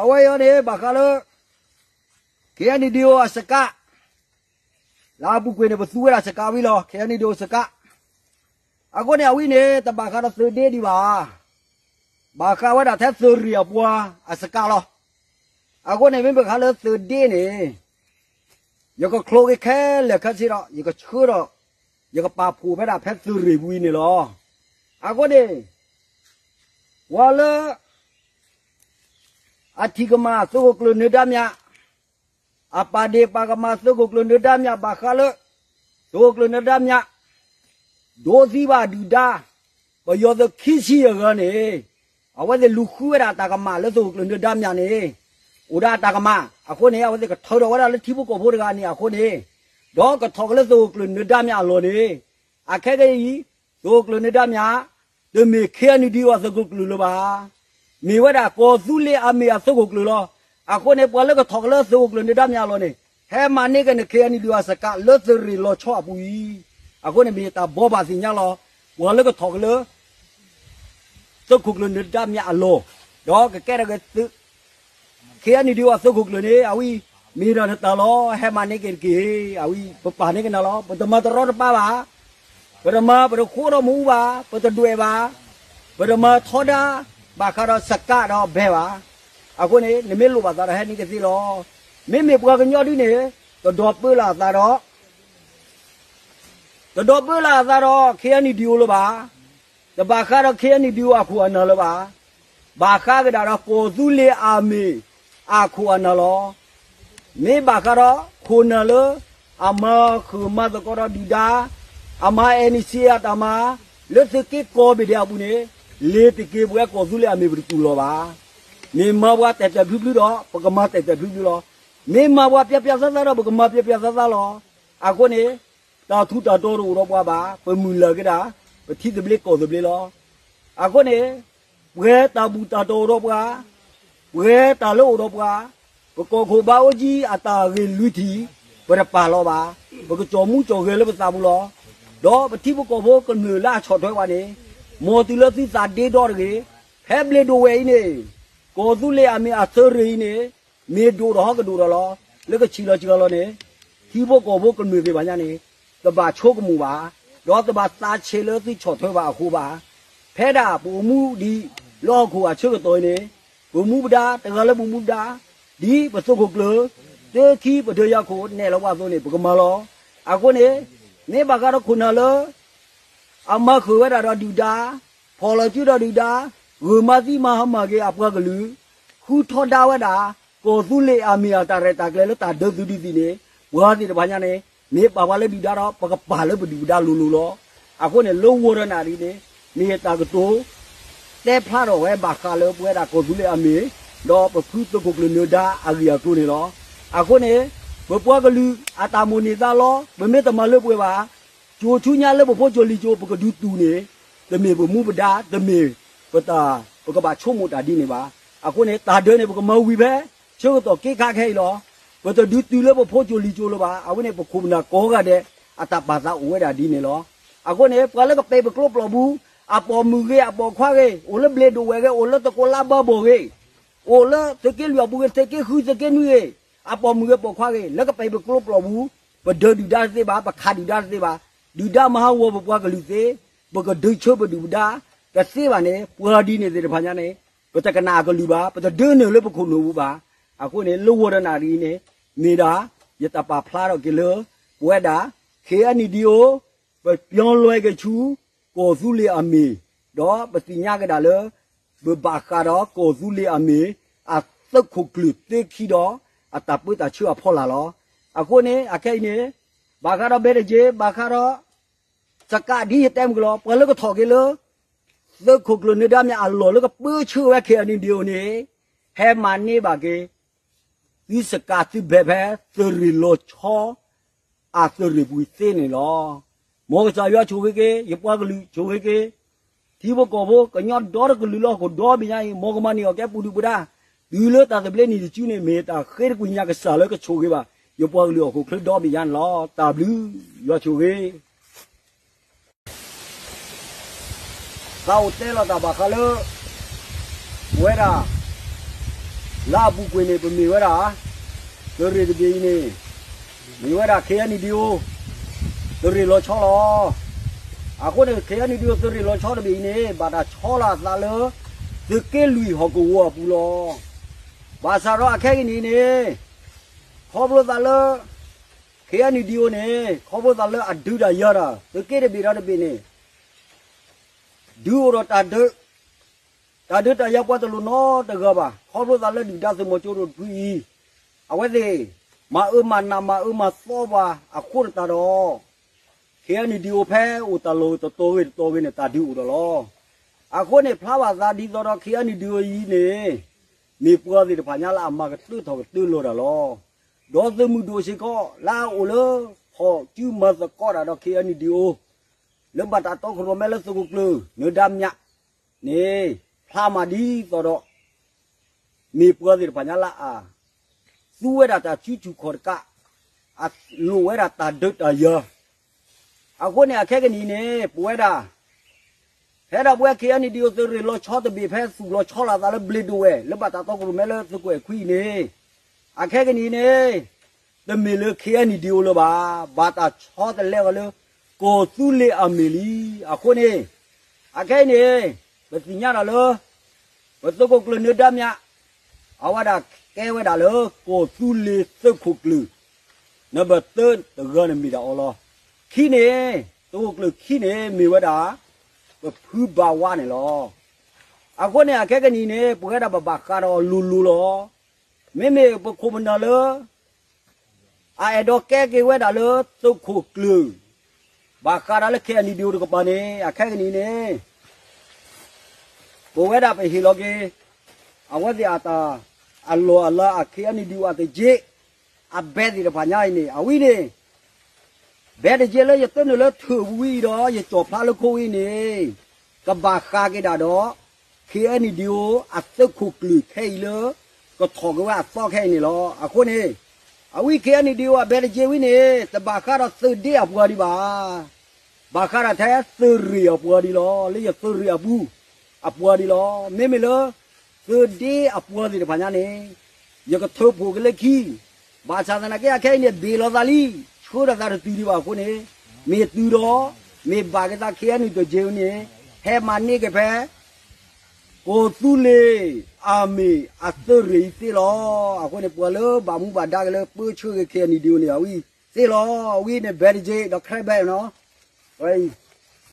အဝဲအံၤန့ၣ် ဘၣ်ဃးလၢ ခ့ၣ်အဲၣ်ယူၣ်ဒီး အစကး လၢအပူၤကွံာ်န့ၣ် ပသူဝဲဒၣ်စကးဝံၤလီၤ ခ့ၣ်အဲၣ်ယူၣ်ဒီး စကး အဃိန့ၣ် အဝဲန့ၣ် တဘၣ်ဃးဒီးသုးဒ့ဒံးဘၣ် ဘၣ်ဃးဝဲဒၣ်ထဲသုးရ့ၣ်အပှၤအစကးလီၤ. အဃိန့ၣ် မ့မ့ၢ်ဘၣ်ဃးလၢသုးဒ့န့ၣ် ယကချိးက့ၤခဲလၢာ်ခဲဆ့ဒီး ယကဆှၢဒီး ယကပာ်ဖှိၣ်ဖဲဒၣ်ဖဲသုးရ့ၣ်ပူၤအံၤန့ၣ်လီၤ. အဃိန့ၣ် ပှၤလၢ အထံၣ်ကမၣ်သုးခိၣ်ကျၢၢ်နၢၤဒါမြ အပာ်ဒ့ၣ်ပာ်ကမၣ်သုးခိၣ်ကျၢၢ်နၢၤဒါမြ ဘၣ်ဃးလၢ သုးခိၣ်ကျၢၢ်နၢၤဒါမြ ဒိးသံဘၣ်ဒုၣ်ဒါ ပယီၤသုးခံဆံယဲၢ်ဂၤန့ၣ် အဝဲသ့ၣ်လူၤဃုဝဲဒၣ်တၢ်ကမၣ်လၢသုးခိၣ်ကျၢၢ်နၢၤဒါမြန့ၣ် အိၣ်ဒၣ်တၢ်ကမၣ် အဃိန့ၣ် အဝဲသ့ၣ်ကထၢထီၣ်ဝဲဒၣ်လၢထံဖိကီၢ်ဖိတဂၤန့ၣ်အဃိန့ၣ် ဒီးကထီၣ်က့ၤလၢသုးခိၣ်ကျၢၢ်နၢၤဒါမြအလီၢ်န့ၣ် အခဲကနံၣ်အံၤ သုးခိၣ်ကျၢၢ်နၢၤဒါမြ တမ့ၢ် ခ့ၣ်အဲၣ်ယူၣ်ဒီး အသုးခိၣ်ကျၢၢ်လၢၤဘၣ်. မ့ၢ်ဝဲဒၣ်ကီၢ်သူလ့ၤအမ့ၢ်အသုးခိၣ်ကျၢၢ်လီၤ. အဃိန့ၣ် ပှၤလၢကထီၣ်က့ၤလၢသုးခိၣ်ကျၢၢ်နၢၤဒါမြအလီၢ်န့ၣ် ဟဲမၤန့ၢ်က့ၤန့ၣ် ခ့ၣ်အဲၣ်ယူၣ်ဒီး အစကးလၢသုးရ့ၣ်လီၤဆီအပူၤအံၤ အဃိန့ၣ် မ့ၢ်တၢ်ဘိးဘၣ်သ့ၣ်ညါလီၤ. ပှၤလၢကထီၣ်က့ၤလၢ သုးခိၣ်ကျၢၢ်နၢၤဒါမြအလီၢ် ဒီးကကဲထီၣ်က့ၤသုး ခ့ၣ်အဲၣ်ယူၣ်ဒီး အသုးခိၣ်ကျၢၢ်န့ၣ် အဝဲ မ့ၢ်ဒၣ်နတၢ်လီၤ ဟဲမၤန့ၢ်က့ၤတက့ၢ်. အဝဲ ပပာ်န့ၢ်က့ၤနၤလီၤ. ပတမၤတရီတပါဘၣ်. ပတမၤ ပတဃိထီၣ်မ့ၣ်အူဘၣ်, ပတဒွဲၣ်ဘၣ်, ပတမၤထီဒါ ဘၣ်ဃးဒီးစကးဒီးဘဲဘၣ်. အဃိန့ၣ် နမ့ၢ်လိၣ်ဘၣ်သးဒီးဟဲန့ၢ်ကသ့လီၤ. မ့မ့ၢ်ပှၤကညီဒ်န့ၣ် တဒိးပၢလၢအသးဒီး တဒိးပၢလၢအသးဒီး ခ့ၣ်အဲၣ်ယူၣ်ဒီး လၢၤဘၣ်. တဘၣ်ဃးဒီး ခ့ၣ်အဲၣ်ယူၣ်ဒီး အခိၣ်အနၢ်လၢၤဘၣ်. ဘၣ်ဃးကဒါဒီး ကီၢ်သူလ့ၤအမ့ၢ်အခိၣ်အနၢ်လီၤ. မ့ၢ်ဘၣ်ဃးဒီးခိၣ်နၢ်လၢ အမၤဃုာ်မၤသကိးဒီးဒုၣ်ဒါ, အမၤ NCA အတၢ်မၤ လၢသုးက့ကီၢ်ဘ့ၣ်ဒဲးအပူၤန့ၣ် လ့ၤတက့ၢ် ပဝဲကီၢ်သူလ့ၤအမ့ၢ်ပတတူၢ်လိာ်ဘၣ်. မ့ၢ်မၤပှၤတဲာ်တဲာ်ဖျုဖျုဒီး ပကမၤတဲာ်တဲာ်ဖျုဖျုလီၤ. မ့ၢ်မၤပှၤပျီပျီသးသးဒီး ပကမၤပျီပျီသးသးလီၤ. အဃိန့ၣ် တၢ်ထူးတၢ်တီၤတအိၣ်ဒီးပှၤဘၣ်, ပမုၢ်လၢ်က့ၤဒၣ် ပထံသဘျ့ကီၢ်သဘျ့လီၤ. အဃိန့ၣ် ပှဲၤတၢ်ဘူၣ်တၢ်တီၤအိၣ်ဒီးပှၤ, ပှဲၤတၢ်လၢအိၣ်ဒီးပှၤ, ပကီၢ်ခိၣ်ဘါအိၣ်ကံအတၢ်ဂ့ၢ်လွံၢ်ထံၣ် ပတပာ်လီၤဘၣ်, ပကကၠီၣ်မူကၠီၣ်ဂဲၤလၢပသးပူၤလီၤ. ဒီးပထံဖိကီၢ်ဖိကမျၢၢ်လၢအဆီၣ်ထွဲပှၤန့ၣ် မ်တုၤလၢသုသးဒ့ဒီတဂ့ၤ, ဖဲဘျ့ဒိၣ်ဝဲၢ်အံၤန့ၣ် ကီၢ်သူလ့ၤအမ့ၢ်အသုးရ့ၣ်အံၤန့ၣ် မ့ၢ်ဒိၣ်ဒီးဟီၣ်ကဒိၣ်ဒီးလီၤ. လၢကဆံးလီၤစှၤလီၤန့ၣ် ထံဖိကီၢ်ဖိကမျၢၢ်သ့ၣ်တဖၣ်ညါန့ၣ် တဘၣ်ဆိကမိၣ်ဘၣ်, ဒီးတဘၣ်သးဆဲးလၢသုဆီၣ်ထွဲဘၣ်အဃိဘၣ်. ဖဲဒၣ်ပအိၣ်မူဒံးလၢဟီၣ်ခိၣ်အဆၢကတီၢ်အံၤန့ၣ် ပမူပဒါ တဂၤလၢပမူပဒါ ဒ်ပသုးခိၣ်ကျၢၢ် သုခံပဒၢယၤခိၣ်နဲၣ်လီၤပှၤအသိးန့ၣ် ပကမၤလီၤ. အဃိန့ၣ် မ့ၢ်ဘၣ်ဃးဒီးခိၣ်နၢ်လၢ အမၤဃုာ်ဝဲဒၣ်ဒီးဒုၣ်ဒါ, ဖီၣ်လီၤစုဒီးဒုၣ်ဒါ, ဂုာ်မၤသံမၤဟါမၢ်က့ၤအပှၤကလုာ်, ဃုထီဒါဝဲဒၣ် ကီၢ်သူလ့ၤအမ့ၢ်အတၢ်ရဲၣ်တၢ်ကျဲၤလၢတၢ်ဒၢသုဒုသ့ၣ်န့ၣ် ပှၤသ့ၣ်တဖၣ်ညါန့ၣ် မ့ၢ်ပာ်ပှၤလၢဒုၣ်ဒါဒီး ပကပာ်လၢပဒုၣ်ပဒါလိၤလိၤလီၤ. အဃိန့ၣ် လၢဝီၤဒီးနၣ်ရံၣ်န့ၣ် မ့ၢ်တၢ်ကတိၤ တဲဖျါထီၣ်ဝဲဘၣ်ဃးလၢပဝဲဒၣ်ကီၢ်သူလ့ၤအမ့ၢ် ဒီးပဖုသုးခိၣ်ကျၢၢ်နၢၤဒါအဂ့ၢ်အကျိၤန့ၣ်လီၤ. အဃိန့ၣ် ပပှၤကလုာ်အတၢ်မိၣ်န့ၢ်သးလီ ပမ့ၢ်တမၤလၢပှဲၤဘၣ် ကၠိဆူညါလၢပဖိကၠိလံၤကၠိ ပကဒုးတူၢ်န့ၣ် တမ့ၢ်ပမူပဒါ တမ့ၢ်ပတၢ် ပကဘၣ်ဆိကမိၣ်တၢ်ဒ်န့ၣ်ဘၣ်. အဃိန့ၣ် တၢ်ဒၢန့ၣ် ပကမၤဝံၤဖဲ ဆၢကတီၢ်က့ခါခဲအံၤလီၤ. ပတဒုးတုၤလၢပဖိကၠိလံၤကၠိလၢၤဘၣ်. အဝဲန့ၣ် ပခိၣ်ပနၢ်ကိးဂၤဒဲး အတၢ်ပာ်သးအိၣ်ဝဲဒၣ်ဒ်န့ၣ်လီၤ. အဃိန့ၣ် ပှၤလၢကပဲာ်ပကျိပျီပူၤ အပိာ်မုၣ်ဂ့ၤ အပိာ်ခွါဂ့ၤ, အိၣ်လၢဘျ့ဒိၣ်ဝဲၢ်ဂ့ၤ, အိၣ်လၢတကိးလါဘါဘီၢ်ဂ့ၤ, အိၣ်လၢသုးက့လွံၢ်အပူၤဂ့ၤ, သုးက့ဃု သုးက့နွံဂ့ၤ, အပိာ်မုၣ်ဂ့ၤ ပိာ်ခွါဂ့ၤ, လၢကပဲာ်ပကျိပျီပူၤ ပဒၢဒုၣ်ဒါတသ့ဘၣ်, ပခးဒုၣ်ဒါတသ့ဘၣ်, ဒုၣ်ဒါမၤဟးဂီၤပပှၤကလုာ်သ့, ပကဒုးဆၢပဒုၣ်ပဒါတသ့ဘၣ်န့ၣ် ပှၤဒ်န့ၣ်သ့ၣ်တဖၣ်ညါန့ၣ် ပတကနၣ်အကလုၢ်ဘၣ်, ပတဒၢနုာ်လၢပခိၣ်နူာ်ပူၤဘၣ်. အဃိန့ၣ် လၢဝီၤဒီးနၣ်ရံၣ်အံၤန့ၣ် မ့ၢ်ဒၣ် ယတၢ်ပာ်ဖျါထီၣ်က့ၤလၢ ပဝဲဒၣ် ခ့ၣ်အဲၣ်ယူၣ်ဒီး ပပျီလွဲက့ၤဆူ ကီၢ်သူလ့ၤအမ့ၢ်, ဒီးပသ့ၣ်ညါကဒါလၢ ပဘၣ်ဃးဒီးကီၢ်သူလ့ၤအမ့ၢ် အသုးခိၣ်ကျၢၢ်သ့ခံဒီး အတၢ်ပၢတၢ်ဆှၢအဖီလာ်လီၤ. အဃိန့ၣ် အခဲအံၤန့ၣ် ဘၣ်ဃးဒီးဘဲတက့ၢ်, ဘၣ်ဃးဒီး စကးဒ်ယတဲမုၢ်ကလီၤ, ပှၤလၢကထီၣ်က့ၤလၢ သုးခိၣ်ကျၢၢ်နၢၤဒါမ့ၢ်အလီၢ်လၢကပၢဆှၢဝဲ ခ့ၣ်အဲၣ်ယူၣ်ဒီး န့ၣ် ဟဲမၤန့ၢ်ဘၣ်က့ၤ သုစကၤသုဘဲးဖဲ သုးရ့ၣ်လီၤဆီ အသုးရ့ၣ်ပူၤသ့န့ၣ်လီၤ. မ်ကစၢ်ယွၤဆိၣ်ဂ့ၤက့ၤ ယပှၤကလုာ်ဆိၣ်ဂ့ၤက့ၤ ထံဖိကီၢ်ဖိ ကညီဒီတကလုာ်လၢဟီၣ်ခိၣ်ဒီဘ့ၣ်ညါအံၤ မ်ကမၤန့ၢ်အီၤကဲပူၤဒုၣ်ပူၤဒါ တုၤလၢတၢ်သဘျ့နံၣ်တစုန့ၣ် မ့ၢ်တၢ်ဃ့တကွံာ်ညါကစၢ်လၢကဆိၣ်ဂ့ၤဘၣ် ယပှၤကလုာ်ဟီၣ်ခိၣ်ချၢဒီဘ့ၣ်ညါန့ၣ်လီၤ. တၢ်ဘျုး ယွၤဆိၣ်ဂ့ၤ သးအိၣ်တဲလီၤတၢ်ဘၣ်ဃးလၢ ပဝဲဒၣ် လၢအပူၤကွံာ်န့ၣ် ပမ့ၢ်ဝဲဒၣ် သုးရ့ၣ်တဘ့ၣ်အံၤန့ၣ် မ့ၢ်ဝဲဒၣ် ခ့ၣ်အဲၣ်ယူၣ်ဒီး သုးရ့ၣ်လီၤဆီလီၤ. အဃိန့ၣ် ခ့ၣ်အဲၣ်ယူၣ်ဒီး သုးရ့ၣ်လီၤဆီတဘ့ၣ်အံၤန့ၣ် ဘၣ်တၢ်ဆီလီၤအသးလၢ သုးက့လွံၢ်ဟီၣ်ကဝီၤအပူၤလီၤ. ဘၣ်ဆၣ်ဒီးအခဲကနံၣ်အံၤန့ၣ် ခီဖျိသးလၢ ခ့ၣ်အဲၣ်ယူၣ်ဒီးန့ၣ် ခီဖျိသးလၢအဒုးတၢ်ယၤတၢ် သုးက့တဘ့ၣ်ဒီးတဘ့ၣ်န့ၣ် ဒုးအိၣ်ဒီးတၢ်ဒုး, တၢ်ဒုးတၢ်ယၤပှၤတလိၣ်နီတဂၤဘၣ်. ခီဖျိသးလၢဒုၣ်ဒါသုးမီၤစိရိၤတဖုအံၤ အဝဲသ့ၣ် မၤအၢမၤနးမၤအၢမၤသီပှၤအဃိတၢ်ဒီး ခ့ၣ်အဲၣ်ယူၣ်ဒီးဖဲအိၣ်တၢ်လီၢ်တတီၤဂ့ၤတတီၤဂ့ၤန့ၣ် တၢ်ဒုးအိၣ်ဒီးလီၤ. အဃိန့ၣ် ဖျါဘၣ်သးဒ်သိးဒီး ခ့ၣ်အဲၣ်ယူၣ်ဒီးအံၤန့ၣ် မ့ၢ်ပှၤသ့ၣ်တဖၣ်ညါလၢအမၤကတၢၢ်ထီၣ်ကတၢၢ်လီၤတၢ်လီၤ. ဒီးသုးမုၢ်ဒိၣ်စ့ၢ်ကီး လၢအအိၣ်လၢ ဟီၣ်စုမၤသကိးတၢ်ဒီး ခ့ၣ်အဲၣ်ယူၣ်ဒီး လၢဘၣ်တၢ်တီခိၣ်ရိၣ်မဲလၢသုးခိၣ်ကျၢၢ် နၢၤဒါမၠးန့ၣ် ဖျါမးဒ်သိးဒီး မ့ၢ်ပှၤသ့ၣ်တဖၣ်ညါလၢအ သူဝဲဒၣ်တၢ်စုဆူၣ်ခီၣ်တကး, အလိၣ်ဝဲဒၣ်တၢ်ဒုးတၢ်ယၤ. အဃိန့ၣ် အခဲကနံၣ်အံၤန့ၣ် ပဝဲဒၣ် ဖဲဒၣ်ပဝဲ ခ့ၣ်အဲၣ်ယူၣ်ဒီး သုးရ့ၣ်လီၤဆီတဘ့ၣ် ဖဲသူၣ်လီၤဆီလီၤအသးလၢဘျ့ဒိဝဲၢ် လၢဘၣ်တၢ်တီခိၣ်ရိၣ်မဲလၢသုးခိၣ်အဲၣ်ခွံအံၤန့ၣ် အခဲကနံၣ်အံၤန့ၣ် တမ့ၢ်လၢ ခ့ၣ်အဲၣ်ယူၣ်ဒီး လၢၤဘၣ်, ဘၣ်တၢ်ဆီတလဲအီၤလၢ ကီၢ်သူလ့ၤအမ့ၢ်လံ. အဃိန့ၣ် အခဲအံၤန့ၣ် ပသ့ၣ်ညါတၢ်လၢ ပသုးခိၣ်ကျၢၢ်နၢၤဒါမၠး အဝဲဒၣ်ကဲဝဲဒၣ်လၢ ကီၢ်သူလ့ၤသုးခိၣ်ကျၢၢ် နံပါတ်သၢ တဂၤန့ၣ်မ့ၢ်ဒၣ်အီၤလီၤ. ခံန့ၣ် သုးခိၣ်ကျၢၢ်ခံန့ၣ် မ့ၢ်ဝဲဒၣ် ပဖုဘၣ်ဝါန့ၣ်လီၤ. အဃိန့ၣ် အခဲကနံၣ်အံၤန့ၣ် ပဝဲဒၣ်ပဘၣ်ဃးဒီးအီၤလိၤလိၤလီၤ. မ့မ့ၢ်ပခိၣ်ပနၢ်လၢ အအဲၣ်ဒိးကဲက့ၤဝဲဒၣ်လၢသုးခိၣ်ကျၢၢ် ဘၣ်ဃးဒီးလၢ ခ့ၣ်အဲၣ်ယူၣ်ဒီး တကပၤန့ၣ် အခဲကနံၣ်အံၤန့ၣ် ပဝဲဒၣ်ပဟ့ၣ်လီၤက့ၤ အဝဲသ့ၣ်အတၢ် အလီၢ်အလၤ အ ခ့ၣ်အဲၣ်ယူၣ်ဒီး အတက့ၢ် အဘဲသ့ၣ်တဖၣ်ညါအံၤန့ၣ် အဝဲန့ၣ် ဘဲတက့ၢ်လၢယတၢ်နုာ်လၢထၢၣ်ပူၤဝံၤအံၤဒီး ယကၠီၣ်ဖျါလၢခိဝံၤန့ၣ် ကဘၣ်ဃးက့ၤဒၣ်ဒီး ခ့ၣ်အဲၣ်ယူၣ်ဒီး အသုးခိၣ်ကျၢၢ်ခဲအံၤလၢ ကထီၣ်က့ၤဝဲအသီခဲအံၤန့ၣ်လီၤ. အဃိန့ၣ် အဝဲ ခ့ၣ်အဲၣ်ယူၣ်ဒီး အဘဲတက့ၢ်ဝံၤန့ၣ် တဘၣ်ဃးဒီးသုးဒ့အပှၤဒံးဘၣ်. ဘၣ်ဃးဒီးထဲသုးရ့ၣ်အပှၤဒံးလီၤ. လၢယသုးရ့ၣ်အပူၤ အပှၤဒံးလီၤ. မ့မ့ၢ်လၢ သုးဒ့အပှၤသ့ၣ်တဖၣ်ညါန့ၣ် ယကထၢဖှိၣ်က့ၤလၢခံ ဘၣ်ဆၣ်သနာ်က့ အခဲအံၤန့ၣ် ဘ့ၣ်လီၤသးလံ, ဆှၢထီၣ်သးတတုၤဒံးဘၣ်အဃိန့ၣ်, မ့ၢ်တုၤဒီး မ့ၢ်ဘၣ်က့ၤသးခ့ၣ်အဲၣ်ယူၣ်တက့ၢ်န့ၣ် ဟဲမၤန့ၢ်က့ၤဖဲ ကီၢ်သူလ့ၤ အမ့ၢ်အသုးရ့ၣ်အံၤသ့လီၤ. အဃိန့ၣ် ပှၤလၢဘၣ်မူဘၣ်ဒါက့ၤလၢပၢဆှၢက့ၤ ခ့ၣ်အဲၣ်ယူၣ်န့ၣ် အဝဲသ့လီၤ. အဝဲန့ၣ် ဘဲတက့ၢ် ဒီး ခရဲဘဲနီၤ ဝဲအံၤ